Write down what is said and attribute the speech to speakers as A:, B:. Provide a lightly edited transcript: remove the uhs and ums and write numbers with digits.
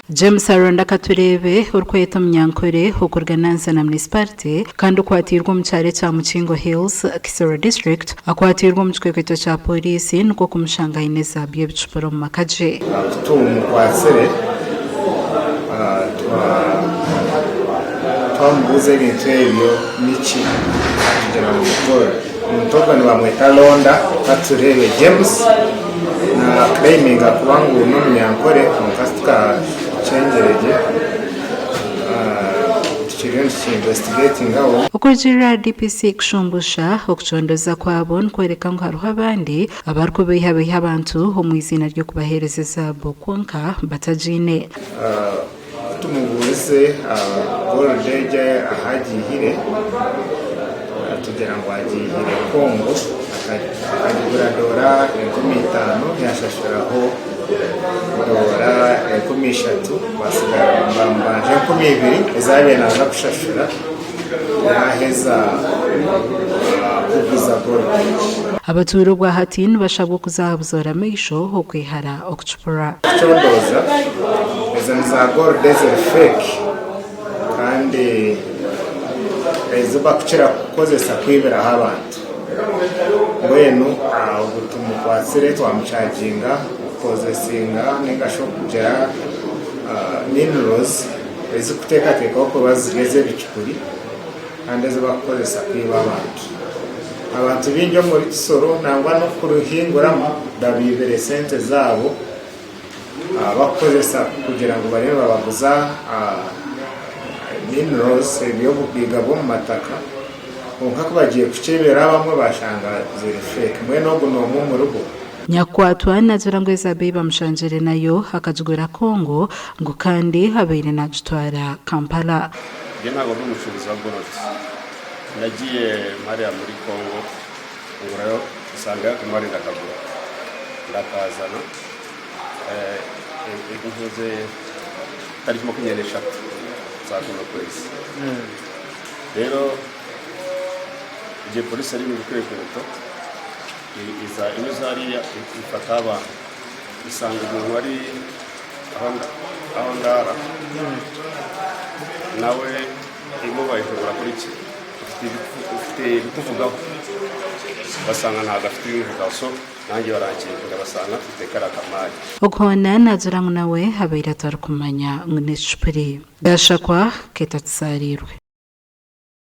A: James Aronda Katureebe orikweyeta Omunyankore okuruga Nansana Municipality kandi okwatiirwe omu kyaro ekya Mukingo Hills, Kisoro District akwatiirwe omu kikwekweto kya Pooriisi nikwo kumushanga aine ezaabu y'ebicupuri omu maka gye.
B: Ku tumukwatsire twamubuuza ebintu ebyo niki atugira ngu ni gold. Omuntu ogwo nibamweta Londa Katureebe James. Na claiminga kuba ngu n'omunyankore kwonka tukakyengyere gye tukiriyo nituki investigatingaho.
A: Okurugiirira DPC kushumbusha, okucoondoza kwabo nikworeka ngu hariho abandi abarikubeihabeiha abantu omu eiziina ry'okubaheereza ezaabu kwonka batagiine.
B: Ku tumubuurize gold egyo ahu agiihire, atugira ngu agiihire Congo, akagigura doora 5000 yashashuraho doora 3000 batsigara nibamubanja 2000 ezi abaire naaza kushashura yaaheza kuguza gold.
A: Abatuura obwahati nibashabwa okuza aha buzoora maisho okwehara okucupura.
B: Kucondooza, ezo ni za gold eziri fake kandi ezi bakukira kukozesa kwibiraho abantu. Mbwenu ogu tumukwatsire twamuchaginga okupozesinga ninga shi okugira minerals ezikuteekateekwaho kuba ziri ez'ebicupuri kandi ezi bakukozesa kwiba abantu. Abantu baingi omuri Kisoro nangwa n'okuruhinguramu babiibire sente zaabo bakukozesa kugira ngu bariyo nibabaguza minerals eby'obugaiga bw'omu mataka kwonka ku bagiye kukyebera abamwe bashanga ziri fake mbwenu ogu n'omwe omuribo.
A: Nyakukwatwa naagira ngu ezaabu ei bamushangire nayo akagigura Congo ngu kandi abaire naagitwara Kampala.
C: Njye ntabwo ndi umucuruzi wa gold. Nagiye hariya muri Congo ngurayo nsangayo akamari ndakagura ndakazana ntuze tariki 23 za kuno kwezi. Rero igihe polisi yari iri mu bikwekweto iza inyuze hariya ifata abantu isanga umuntu wari aho ndara nawe Imubaye urakora iki? Ufite ibikuvugaho? Basanga ntabwo afite ibimuvugaho so nanjye barankingira basanga mfite kariya kamari.
A: Okuhoona naagira ngu nawe abaire atarikumanya ngu n'ekicupuri. Gashakwa ketakisaariirwe.